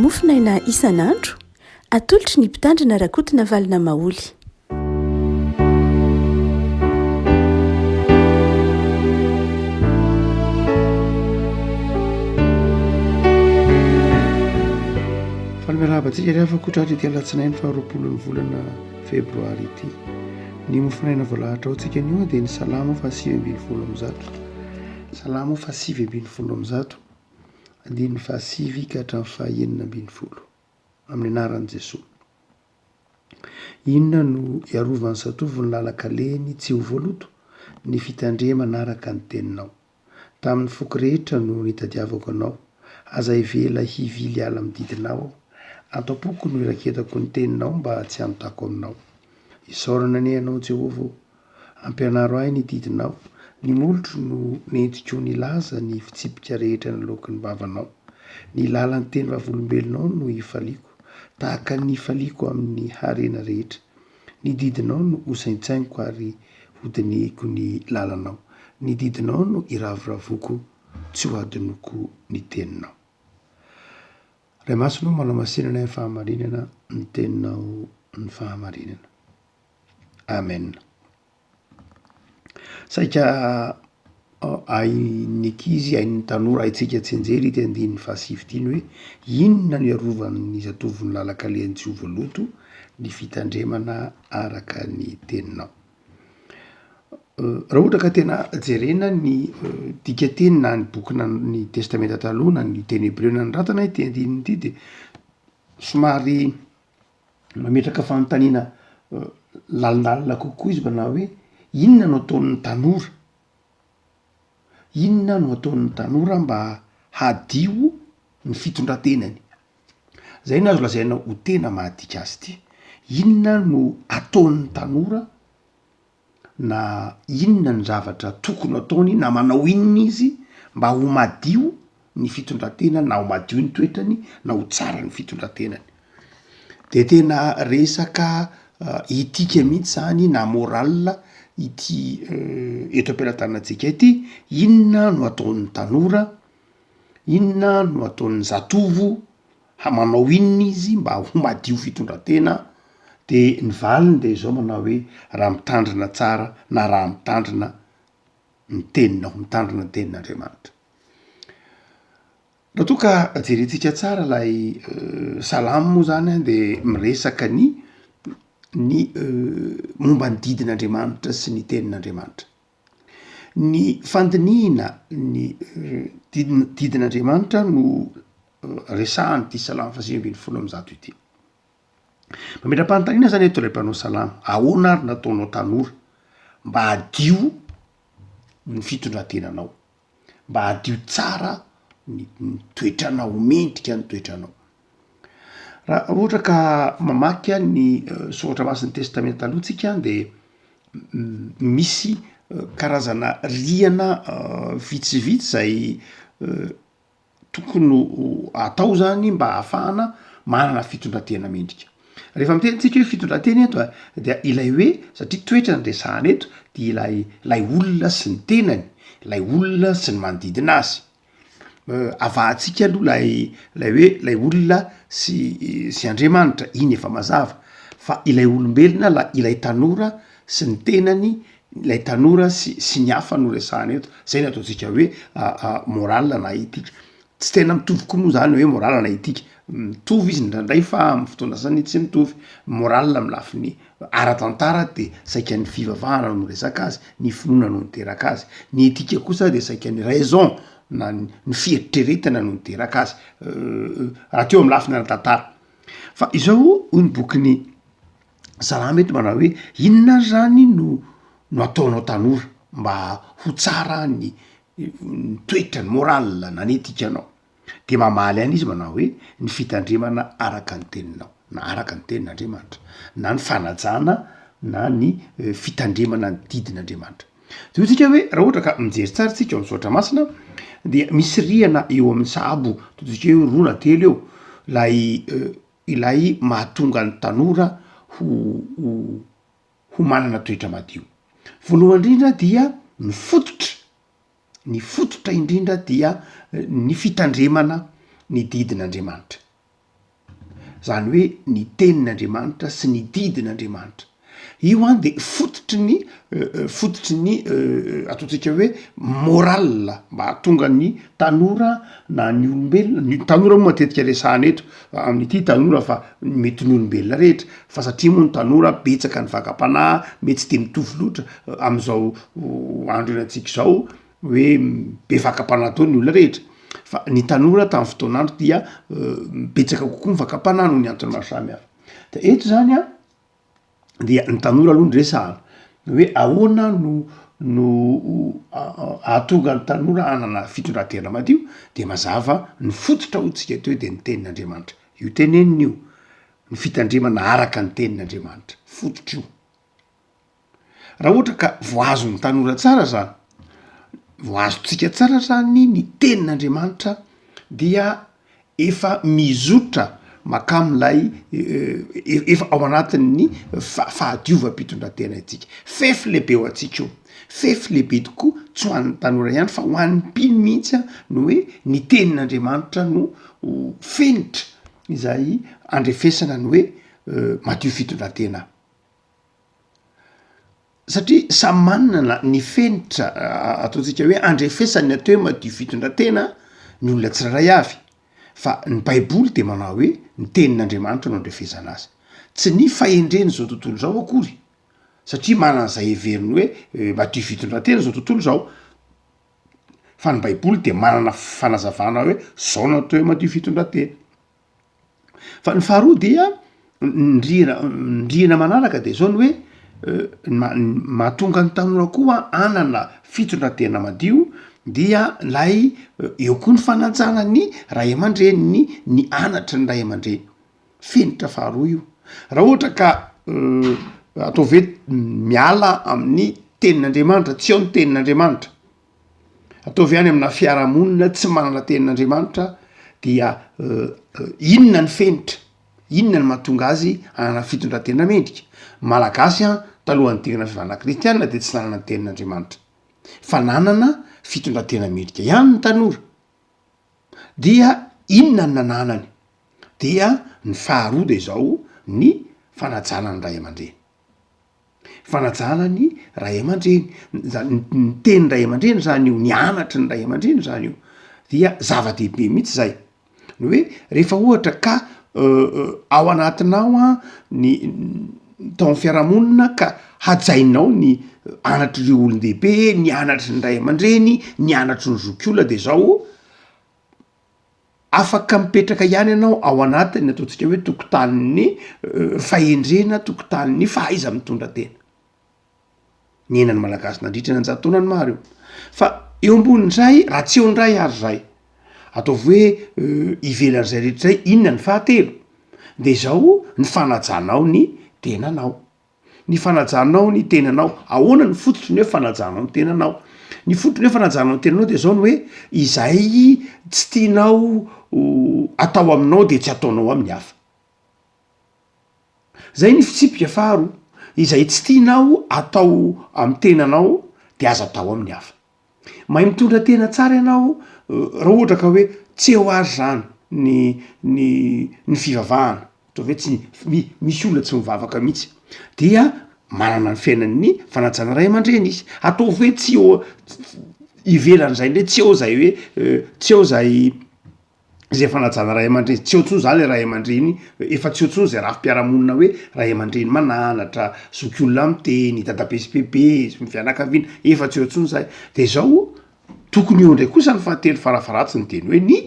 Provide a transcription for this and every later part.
Mofonaina isan'andro, atolotry ny Mpitandrina Rakotonavalona Maholy. Faly miarahaba antsika ry havako tratra ity alatsinainy faharoapolon'ny volana febroary ity. Ny mofonaina voalahatra ho antsika anio dia ny salamo faha-119. Salamo faha-119, andininy fahasivy ka hatramin'ny faha-enina ambinifolo. Amin'ny anaran'i Jesoa. Inona no iarovan'ny zatovo ny lalan-kalehiny tsy ho voaloto? Ny fitandremana araka ny teninao. Tamin'ny foko rehetra no nitadiavako anao, aza avela hivily ala amin'ny didinao aho. Ato am-poko no iraketako ny teninao mba tsy hanotako aminao. Isaorana anie ianao, Jehovah ô! Ampianaro ahy ny didinao. Ny molotro no nentiko nilaza ny fitsipika rehetra naloaky ny vavanao. Ny lalan'ny teny vavolombelonao no ifaliako, tahaka ny ifaliako amin'ny harena rehetra. Ny didinao no hosaintsainiko ary hodinihiko ny lalanao. Ny didinao no iravoravoako, tsy ho hadinoko ny teninao. Ray Masina ô, manamasina anay amin'ny fahamarinana, ny teninao ny fahamarinana. Amen. Saika hain'ny ankizy, hain'ny tanora, haintsika tsianjery ity andininy fahasivy ity ny hoe inona no iarovan'ny zatovo ny lalan-kalehany tsy ho voaloto ny fitandremana araka ny teninao. Raha ohatra ka tena jerena ny dikanteny na ny boky na ny testamenta taloha na ny teny hebreo nanoratana ity andininy ity de somary Mametraka fanontaniana lalindalina kokoa izy manao hoe inona no ataon'ny tanora? Inona no ataon'ny tanora mba hadio ny fitondran-tenany? Zay no azo lazaina ho tena mahadika azy ity. Inona no ataon'ny tanora na inona ny zavatra tokony ataony na manao inona izy mba ho madio ny fitondran-tenany na ho madio ny toetrany na ho tsara ny fitondran-tenany. De tena resaka etika mihitsy zany na morale ity eto am-pelatanantsika ity, inona no ataon'ny tanora, inona no ataon'ny zatovo ha manao inona izy mba ho madio fitondran-tena, de ny valiny de izao manao hoe raha mitandrina tsara na raha mitandrina ny teninao, mitandrina ny tenin'Andriamanitra. Raha toa ka jerentsika tsara ilay salamo moa zany an de miresaka ny ny momba ny didin'Andriamanitra sy ny tenin'Andriamanitra. Ny fandinihina ny didin- didin'Andriamanitra no resahan'ity salamo faha-119 ity. Mametra-panontaniana zany eto ilay mpanao salamo, ahoana ary no ataonao tanora mba hadio ny fitondran-tenanao, mba hadio tsara ny ny toetranao, ho mendrika ny toetranao. Raha ohatra ka mamaky ny soratra masin'ny testamenta taloha tsika de misy karazana rihana vitsivitsy zay tokony ho atao zany mba ahafahana manana fitondran-tena mendrika. Rehefa miteny tsika hoe fitondran-tena eto a dia ilay hoe satria toetra ny resahana eto de ilay ilay olona sy ny tenany, ilay olona sy ny manodidina azy. Avahantsika aloha lay lay hoe lay olona sy sy Andriamanitra, iny efa mazava, fa ilay olombelona la ilay tanora sy ny tenany, ilay tanora sy sy ny hafa no resahana eto, zay no ataontsika hoe morale na éthique. Tsy tena mitovy koa moa zany hoe morale na éthique, mitovy izy indraindray fa amin'ny fotoana sasany tsy mitovy. Morale amin'ny lafiny ara-tantara de saika ny fivavahana no miresaka azy, ny finoana no niteraka azy, ny éthique kosa de saika ny raison na ny fieritreretana no niteraka azy, raha teo amin'ny lafiny ara-tantara. Fa izao hoy ny bokin'ny Salamo eto manao hoe inona ary zany no no ataonao tanora mba ho tsara ny ny toetra, ny morale na ny éthique-nao? De mamaly any izy manao hoe ny fitandremana araka ny teninao na araka ny tenin'Andriamanitra na ny fanajana na ny fitandremana ny didin'Andriamanitra. De hoy tsika hoe raha ohatra ka mijery tsara tsika ao am'soratra masina dia misy rihana eo amin'ny sahabo ataontsika hoe roa na telo eo lay ilay mahatonga ny tanora ho ho ho manana toetra madio. Voalohany indrindra dia ny fototra, ny fototra indrindra dia ny fitandremana ny didin'Andriamanitra. Zany hoe ny tenin'Andriamanitra sy ny didin'Andriamanitra. Io an de fototry ny fototry ny ataontsika hoe morale mba hahatonga ny tanora na ny olombelona, ny tanora moa matetika resahana eto amin'ity tanora fa mety ny olombelona rehetra fa satria moa ny tanora betsaka ny fakam-panahy mety tsy de mitovy loatra am'zao andro iainantsika izao hoe be fakam-panahy daholo ny olona rehetra fa ny tanora tamin'ny fotoan'andro dia betsaka kokoa ny fakam-panahy noho ny antony maro samihafa. De eto zany an dia ny tanora aloha no resahana hoe ahoana no no ahatonga ny tanora hanana fitondran-tena madio de mazava ny fototra hoy tsika teo de ny tenin'Andriamanitra, io teneniny io, ny fitandremana araka ny tenin'Andriamanitra, fototra io. Raha ohatra ka voahazon'ny tanora tsara zany, voahazontsika tsara zany ny tenin'Andriamanitra dia efa mizotra mankamin'ilay efa ao anatin'ny fahadiovam-pitondran-tena isika. Fefy lehibe ho antsika io, fefy lehibe tokoa tsy ho an'ny tanora ihany fa ho an'ny mpino mihitsy an, ny hoe ny tenin'Andriamanitra no fenitra izay andrefesana ny hoe madio fitondran-tena. Satria samy manana ny fenitra ataontsika hoe andrefesany ny atao hoe madio fitondran-tena ny olona tsirairay avy, fa ny baiboly de manao hoe ny tenin'Andriamanitra no andrefesana azy, tsy ny fahendren'izao tontolo izao akory satria manana izay heveriny hoe madio fitondran-tena izao tontolo izao, fa ny baiboly de manana fanazavana hoe zao no atao hoe madio fitondran-tena. Fa ny faharoa dia ny rihana ny rihana manaraka de zao ny hoe ny ma- ny mahatonga ny tanora koa hanana fitondran-tena madio dia lay eo koa ny fanajana ny ray aman-dreniny, ny anatry ny ray aman-dreny, fenitra faharoa io. Raha ohatra ka ataovy hoe miala amin'ny tenin'Andriamanitra, tsy ao ny tenin'Andriamanitra, Ataovy any amina fiarahamonina tsy manana tenin'Andriamanitra dia inona ny fenitra, inona ny mahatonga azy hanana fitondran-tena mendrika? Malagasy an, talohan'ny nidirana fivavahana kristiana dia tsy nanana ny tenin'Andriamanitra fa nanana fitondran-tena mendrika ihany ny tanora. Dia inona ny nananany? Dia ny faharoa dia izao ny fanajana ny ray aman-dreny. Fanajana ny ray aman-dreny, zany ny teny ray aman-dreny zany io, ny anatry ny ray aman-dreny zany io, dia zava-dehibe mihitsy zay, ny hoe rehefa ohatra ka ao anatinao an ny tao amy fiarahamonina ka hajainao ny anatr'ireo olon-dehibe, ny anatry ny ray aman-dreny, ny anatry ny zokiolona de zao Afaka mipetraka ihany ianao ao anatin'ny ataontsika hoe tokotanin'ny fahendrena, tokotanin'ny fahaiza-mitondra tena. Niainan'ny Malagasy nandritra ny an-jatony maro io. Fa eo ambonin'izay, raha tsy eo indray ary zay, ataovy hoe ivelan'izay rehetra izay, inona ny fahatelo? De zao ny fanajanao ny tenanao. Ny fanajanao ny tenanao. Ahoana ny fototry ny hoe fanajanao ny tenanao? Ny fototry ny hoe fanajanao ny tenanao de zao ny hoe izay tsy tianao atao aminao de tsy ataonao amin'ny hafa. Zay ny fitsipika faharoa, izay tsy tianao atao amin'ny tenanao de aza atao amin'ny hafa. Mahay mitondra tena tsara ianao raha ohatra ka hoe tsy eo ary zany ny ny ny fivavahana, ataovy hoe tsy mi- misy olona tsy mivavaka mihitsy dia manana ny fiainan'ny fanajana ray aman-dreny izy, ataovy hoe tsy eo ivelan'izay ndray tsy eo zay hoe tsy eo zay zay fanajana ray aman-dreny, tsy eo intsony zany le ray aman-dreny, efa tsy eo intsony zay rafi-piarahamonina hoe ray aman-dreny mananatra, zokiolona miteny, dadabe sy bebe sy ny fianakaviana, efa tsy eo intsony zay, de zao tokony eo ndray kosa ny fahatelo farafaharatsiny de ny hoe ny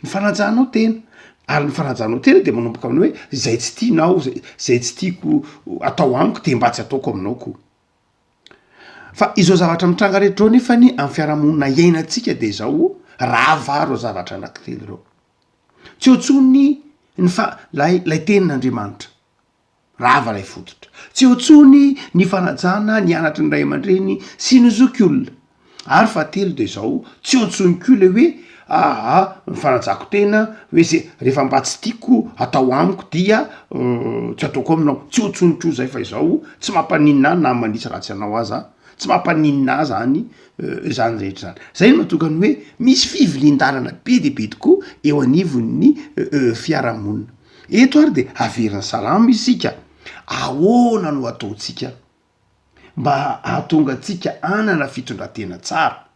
ny fanajanao tena, ary ny fanajanao tena de manomboka amin'ny hoe zay tsy tianao, zay zay tsy tiako atao amiko de mba tsy ataoko aminao koa. Fa izao zavatra mitranga rehetra izao nefany amin'ny fiarahamonina iainantsika de izao, rava ireo zavatra anankitelo ireo. Tsy eo intsony ny fa- lay lay tenin'Andriamanitra, rava ilay fototra. Tsy eo intsony ny fanajana ny anatry ny ray aman-dreny sy ny zokiolona. Ary fahatelo de zao, tsy eo intsony koa le hoe aa ny fanajako tena hoe ze rehefa mba tsy tiako atao amiko dia tsy ataoko aminao, tsy eo intsony koa zay fa izao tsy mampaninona ahy na manisy ratsy anao aza, tsy mampaninona ahy zany zany rehetra zany. Zay no mahatonga ny hoe misy fivilian-dalana be dia be tokoa eo anivon'ny fiarahamonina. Eto ary de averin'ny salamo isika, ahoana no ataontsika mba hahatonga antsika hanana fitondran-tena tsara?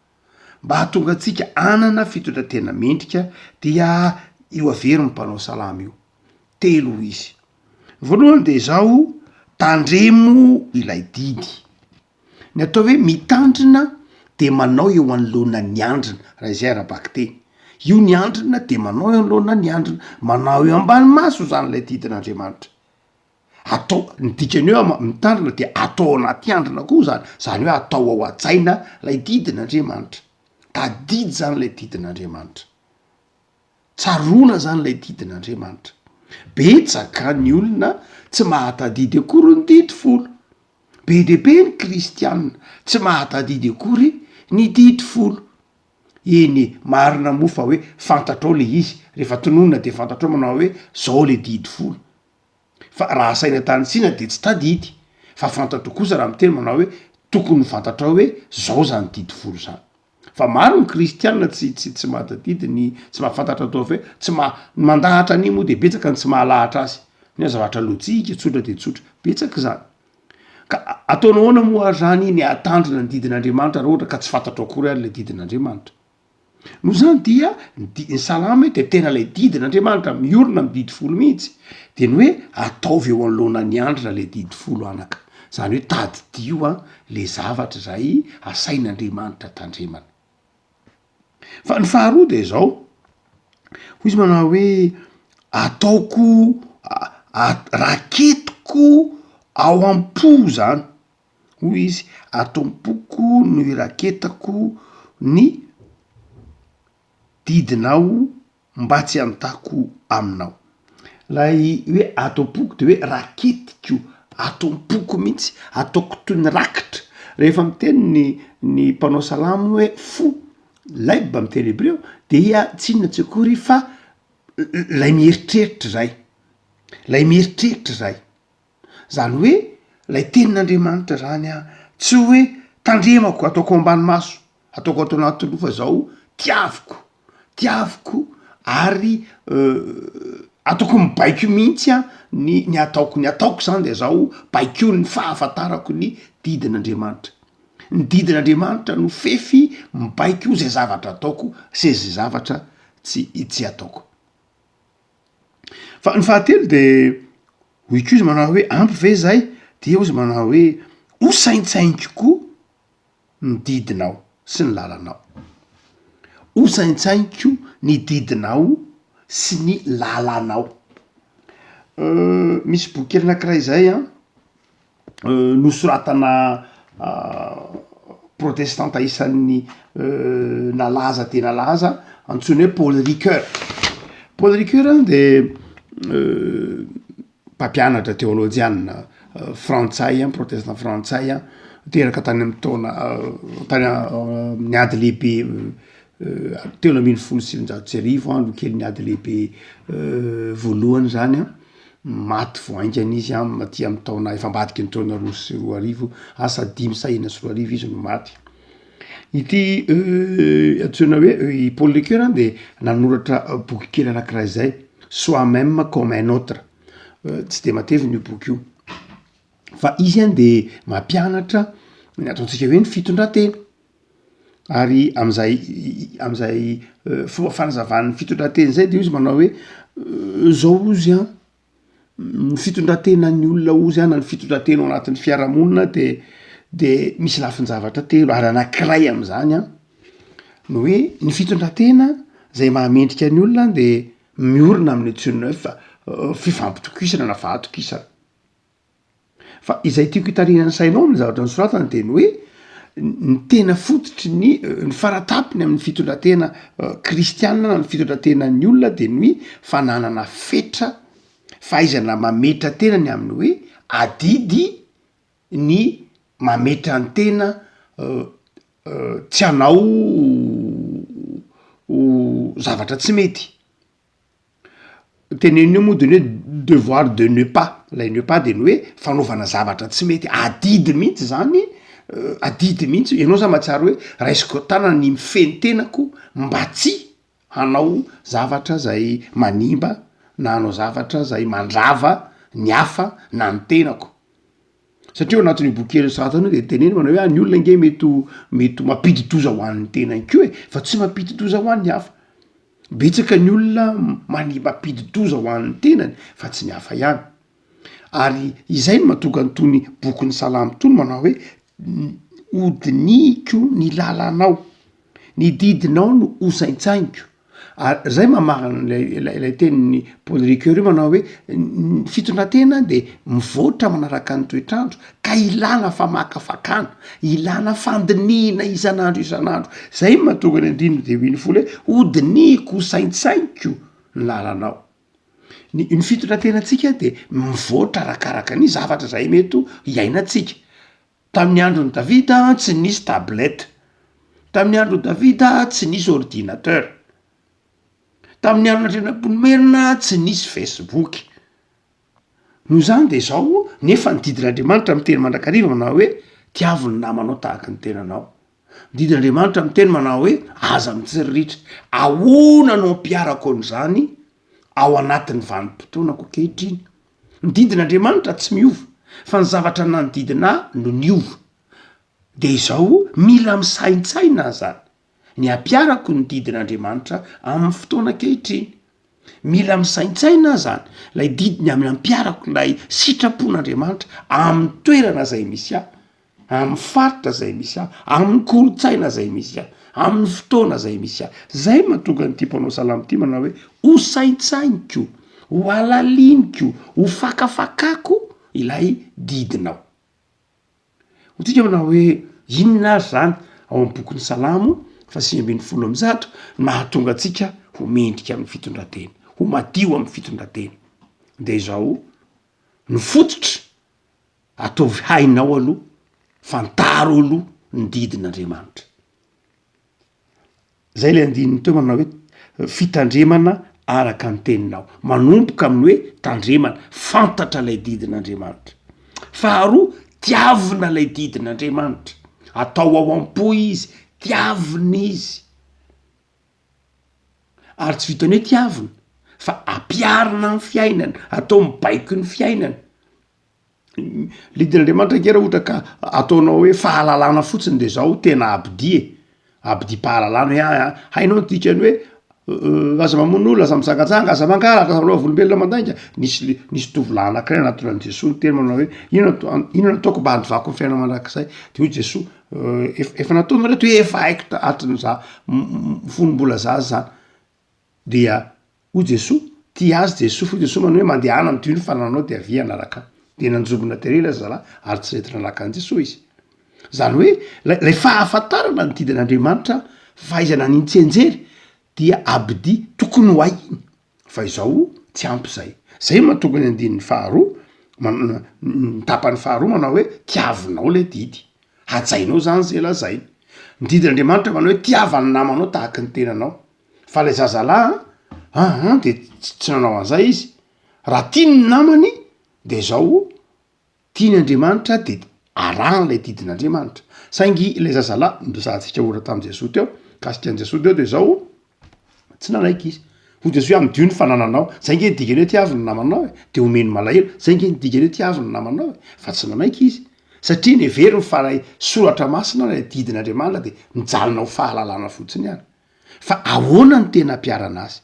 Mba hahatonga antsika hanana fitondran-tena mendrika dia io averin'ny mpanao salamo io. Telo izy. Ny voalohany de izao, tandremo ilay didy. Ny atao hoe mitandrina de manao eo anoloana ny andrina, raha izay ara-bakiteny. Io ny andrina de manao eo anoloana ny andrina, manao eo ambany maso zany ilay didin'Andriamanitra. Atao, ny dikan'ny hoe ama- mitandrina de atao ao anaty andrina koa zany, zany hoe atao ao an-tsaina lay didin'Andriamanitra. Tadidy zany lay didin'Andriamanitra. Tsaroana zany lay didin'Andriamanitra. Betsaka ny olona tsy mahatadidy akory ny didy folo. Be dia be ny kristiana tsy mahatadidy akory ny didy folo. Eny e, marina moa fa hoe fantatrao le izy, rehefa tononina de fantatrao manao hoe zao le didy folo. Fa raha asaina tanisina de tsy tadidy, fa fantatrao kosa raha miteny manao hoe tokony ho fantatrao hoe zao zany didy folo zany. Fa maro ny kristiana tsy tsy tsy mahatadidy ny tsy mahafantatra atao hoe tsy maha ny mandahatra an'iny moa de betsaka ny tsy mahalahatra azy ny zavatra lojika tsotra de tsotra betsaka izany ka ataonao ahoana moa ary zany ny hahatandrina ny didin'Andriamanitra raha ohatra ka tsy fantatrao akory ary le didin'Andriamanitra noho izany dia ny di- ny salamo hoe de tena lay didin'Andriamanitra miorina amy didy folo mihitsy de ny hoe ataovy eo anoloana ny andrina le didy folo anaka Izany hoe tadidio an le zavatra izay asain'Andriamanitra tandremana. Fa ny faharoa de izao, hoy izy manao hoe ataoko raketiko ao am-po zany, hoy izy ato am-poko no iraketako ny didinao mba tsy hanontako aminao. Ilay hoe ato am-poko de hoe raketiko ato am-poko mihitsy, ataoko toy ny rakitra. Rehefa miteny ny ny mpanao salamo hoe fo, leb amy teny hebreo, dia tsy inona tsy akory fa lay mieritreritra zay, lay mieritreritra zay. Zany hoe lay tenin'Andriamanitra zany an, tsy hoe tandremako ataoko ambany maso, ataoko ato anaty loha fa zao tiaviko, tiaviko ary ataoko mibaiko mihitsy an ny ny ataoko, ny ataoko zany de zao baikoin'ny fahafantarako ny didin'Andriamanitra, ny didin'Andriamanitra no fefy mibaiko zay zavatra ataoko sy zay zavatra tsy tsy ataoko. Fa ny fahatelo de hoy koa izy manao hoe ampy ve zay? Dia hoy izy manao hoe ho saintsainiko koa ny didinao sy ny lalanao. Ho saintsainiko ny didinao sy ny lalanao. Misy boky kely anakiray zay an, nosoratana protestanta isan'ny nalaza dia nalaza antsoina hoe Paul Ricoeur. Paul Ricoeur de mpampianatra teolojiana frantsay an, protestant frantsay an, teraka tany amin'ny taona tany amin'ny ady lehibe 1913 an, aloha kelin'ny ady lehibe voalohany zany an, maty vao haingana izy an, aty amin'ny taona efa ambadiky ny taona 2002, asa dimy sa 2006 izy no maty. Ity antsoina hoe i Paul Ricoeur an de nanoratra boky kely anakiray zay, Soi-même comme un autre, tsy de matevina io boky io, fa izy an de mampianatra ny ataontsika hoe ny fitondran-tena, ary am'zay am'zay fomba fanazavany ny fitondran-tena zay de hoy izy manao hoe zao ozy an, ny fitondran-tenan'ny olona ozy an na ny fitondran-tena ao anatin'ny fiarahamonina de de misy lafin-javatra telo ary anakiray am'zany an ny hoe ny fitondran-tena zay mahamendrika ny olona de miorina amin'ny antsoina hoe fa- fifampitokisana na fahatokisana. Fa izay tiako hitarihana ny sainao amin'ny zavatra nosoratana de ny hoe ny tena fototry ny ny faratapony amin'ny fitondran-tena kristianina na ny fitondran-tenan'ny olona de ny fananana fetra, fahaizana mametra tena ny amin'ny hoe adidy ny mametra ny tena tsy hanao zavatra tsy mety. Tenenina eo moa de ny hoe devoir de ne pas, lay ne pas de ny hoe fanaovana zavatra tsy mety, adidy mihitsy zany, adidy mihitsy, ianao zany mahatsiaro hoe raisiko an-tanana ny mifehy ny tenako mba tsy hanao zavatra zay manimba. na hanao zavatra zay mandrava ny hafa na ny tenako. Satria ao anatin'io boky kely soratana io de teneniny manao hoe ah ny olona ange mety ho mety ho mampidi-doza ho an'ny tenany koa e, fa tsy mampidi-doza ho an'ny hafa. Betsaka ny olona mani- mampidi-doza ho an'ny tenany fa tsy ny hafa ihany. Ary izay no mahatonga an'itony bokin'ny salamo itony manao hoe hodinihiko ny lalanao, ny didinao no hosaintsainiko. Ary zay mamarana ilay ilay ilay tenin'i Paul Ricoeur io manao hoe ny fitondran-tena de mivoatra manaraka ny toetr'andro ka ilana famakafakana, ilana fandinihina isan'andro isan'andro. Zay no mahatonga ny andininy 12 hoe hodinihiko hosaintsainiko ny lalanao. Ny ny fitondran-tenantsika de mivoatra arakaraka ny zavatra zay mety ho iainantsika. Tamin'ny andron'i Davida tsy nisy tablette, tamin'ny andron'i Davida tsy nisy ordinateur, tamin'ny andron'Andrianampoinimerina tsy nisy facebook. Noho izany de zao, nefa ny didin'Andriamanitra miteny mandrakariva manao hoe tiavo ny namanao tahaky ny tenanao. Ny didin'Andriamanitra miteny manao hoe aza mitsiriritra. Ahoana no ampiharako an'izany ao anatin'ny vanim-potoanako ankehitriny? Ny didin'Andriamanitra tsy miova, fa ny zavatra nanodidina ahy no niova. De izao, mila misaintsaina aho zany, ny hampiharako ny didin'Andriamanitra amin'ny fotoana ankehitriny. Mila misaintsaina aho zany, ilay didiny amin'ny hampiharako ilay sitrapon'Andriamanitra amin'ny toerana izay misy ahy. Amin'ny faritra izay misy ahy, amin'ny kolontsaina izay misy ahy, amin'ny fotoana izay misy ahy. Izay no mahatonga an'ity mpanao salamo ity manao hoe, ho saintsainiko, ho halaliniko, ho fakafakako ilay didinao. Ho tsika manao hoe, inona ary izany ao amin'ny bokin'ny Salamo faha 119 no mahatonga antsika ho mendrika amin'ny fitondran-tena, ho madio amin'ny fitondran-tena? Dia izao, ny fototra Ataovy hainao aloha, fantaro aloha ny didin'Andriamanitra. Zay le andininy teo manao hoe fitandremana araka ny teninao. Manomboka amin'ny hoe tandremana, fantatra ilay didin'Andriamanitra. Faharoa, tiavina ilay didin'Andriamanitra. Atao ao am-po izy, tiavina izy. Ary tsy vitan'ny hoe tiavina fa ampiharina amin'ny fiainana, atao mibaiko ny fiainana. Lidin'Andriamanitra ange raha ohatra ka ataonao hoe fahalalana fotsiny de zao tena abidia e, abidiam-pahalalana hoe aa hainao ny dikany hoe aza mamono olona, aza mijangajanga, aza mangalatra, aza manao vavolombelona mandainga, nisy nisy tovolahy anakiray nanatona an'i Jesoa niteny manao hoe inona no inona no ataoko mba handovako ny fiainana mandrakizay? De hoy Jesoa ef- efa nataonareo to hoe efa haiko ta- hatry ny za fony mbola zaza zany, Dia hoy Jesoa, tia azy Jesoa, f'hoy Jesoa manao hoe, mandehana amidio ny fanananao dia avia hanaraka ahy. Dia nanjombona tery ilay zazalahy ary tsy nety nanaraka an'i Jesoa izy. Izany hoe lay lay fahafantarana ny didin'Andriamanitra, fahaizana ny tsianjery dia abidia tokony ho hay iny, fa izao tsy ampy izay. Zay no mahatonga ny andininy faharoa, man- ny tapany faharoa manao hoe tiavinao ilay didy, hajainao zany zay lazainy. Ny didin'Andriamanitra manao hoe tiava ny namanao tahaky ny tenanao. Fa ilay zazalahy an, an de tsy nanao an'izay izy, raha tiany ny namany de zao, tiany Andriamanitra de arahany ilay didin'Andriamanitra, saingy ilay zazalahy noresahantsika ohatra tamin'i Jesoa teo, mikasika an'i Jesoa teo de zao, tsy nanaiky izy, hoy Jesoa hoe amidio ny fanananao, zay nge ny dikany hoe tiavo ny namanao e, de omeny malahelo, zay nge ny dikany hoe tiavo ny namanao e, fa tsy nanaiky izy, satria neveriny fa ilay soratra masina, ilay didin'Andriamanitra de mijanona ho fahalalana fotsiny ihany. Fa ahoana no tena ampiharana azy?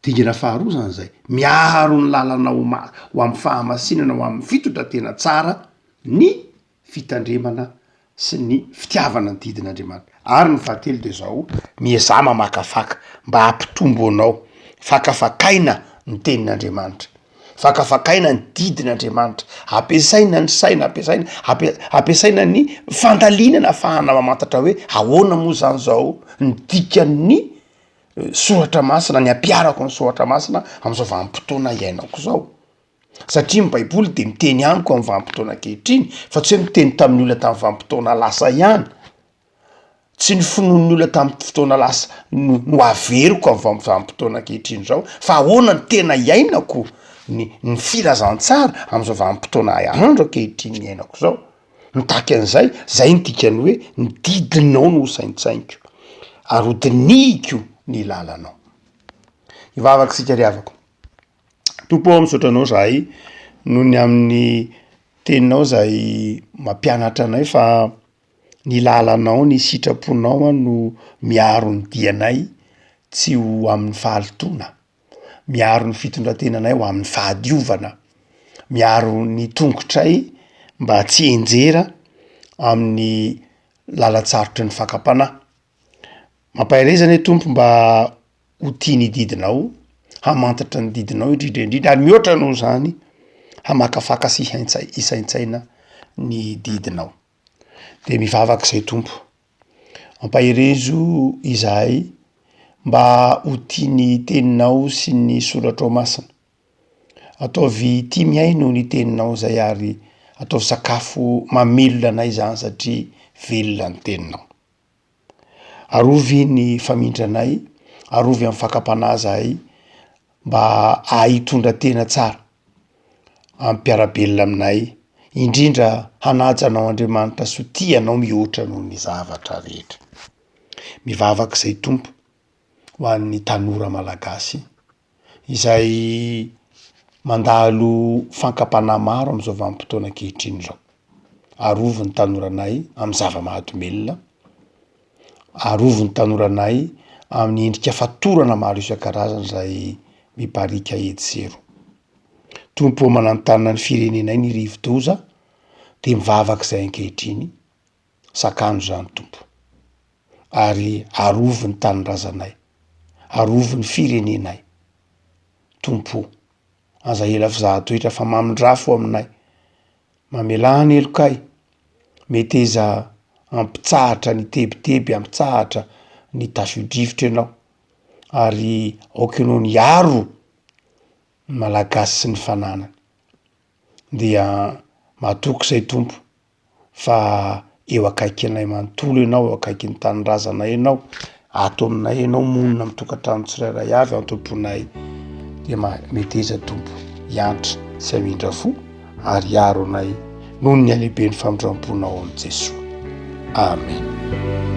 Dingana faharoa zany zay, miaro ny lalana ho ma- ho amin'ny fahamasinana, ho amin'ny fitondran-tena tsara ny fitandremana sy ny fitiavana ny didin'Andriamanitra. Ary ny fahatelo de zao, miezaha mamakafaka mba hampitombo anao, fakafakaina ny tenin'Andriamanitra. Fakafakaina ny didin' Andriamanitra, ampiasaina ny saina, ampiasaina ampi- ampiasaina ny fandalinana ahafahana mamantatra hoe ahoana moa zany zao ny dikan'ny soratra masina, ny ampiharako ny soratra masina am'zao vanim-potoana iainako zao, satria ny baiboly de miteny amiko am' vanim-potoana ankehitriny fa tsy hoe miteny tamin'ny olona tamin'ny vanim-potoana lasa ihany. Tsy ny finoan'ny olona tamin'ny fotoana lasa no no averiko amin'ny vanim-potoana ankehitriny izao, fa ahoana no tena iainako ny ny filazantsara amin'izao vanim-potoana andro ankehitriny iainako izao. Mitaky an'izay, zay ny dikan'ny hoe ny didinao no hosaintsainiko ary hodinihiko ny lalanao. Hivavaka isika ry havako. Tompo ô, misaotra Anao zahay noho ny amin'ny Teninao izay mampianatra anay fa ny lalanao, ny sitraponao no miaro ny dianay tsy ho amin'ny fahalotoana, miaro ny fitondran-tenanay ho amin'ny fahadiovana, miaro ny tongotray mba tsy hianjera amin'ny lalan-tsarotry ny fakam-panahy. Mampahereza anie Tompo mba ho tia ny didinao, hamantatra ny didinao indrindra indrindra ary mihoatra noho izany hamakafaka sy hihaintsa- hisaintsaina ny didinao. De mivavaka izay Tompo, ampaherezo izahay mba ho tia ny teninao sy ny soratrao masina. Ataovy tia mihaino ny teninao izay ary ataovy sakafo mamelona anay izany satria velona ny teninao. Arovy ny famindranay, arovy amin'ny fakam-panahy zahay mba hahay hitondra tena tsara amin'ny mpiara-belona aminay, indrindra hanaja anao Andriamanitra sy ho tia anao mihoatra noho ny zavatra rehetra. Mivavaka izay Tompo ho an'ny tanora malagasy izay mandalo fankam-panahy maro amin'izao vanim-potoana ankehitriny izao. Arovy ny tanoranay amin'ny zava-mahadomelina, arovy ny tanoranay amin'ny endrika fatorana maro isan-karazany izay mibariaka etsy sy eroa. Tompo ô mananontanona ny firenenay ny rivo-doza de mivavaka izay ankehitriny, sakano izany Tompo ary arovy ny tanindrazanay, arovy ny firenenay. Tompo o, aza ela fizahan-toetra fa mamindrafo aminay, mamelà ny helokay, meteza hampitsahatra ny tebiteby, hampitsahatra ny tafio-drivotra ianao, ary aoka ianao ny hiaro ny Malagasy sy ny fananany. Dia matoky izay Tompo fa eo akaikinay manontolo ianao, eo akaikin'ny tanindrazanay ianao, ato aminay ianao monina amin'ny tokantrano tsirairay avy ato am-ponay, dia meteza Tompo hiantra sy hamindra fo ary hiaro anay noho ny halehiben'ny famindram-ponao amin'i Jesoa. Amen.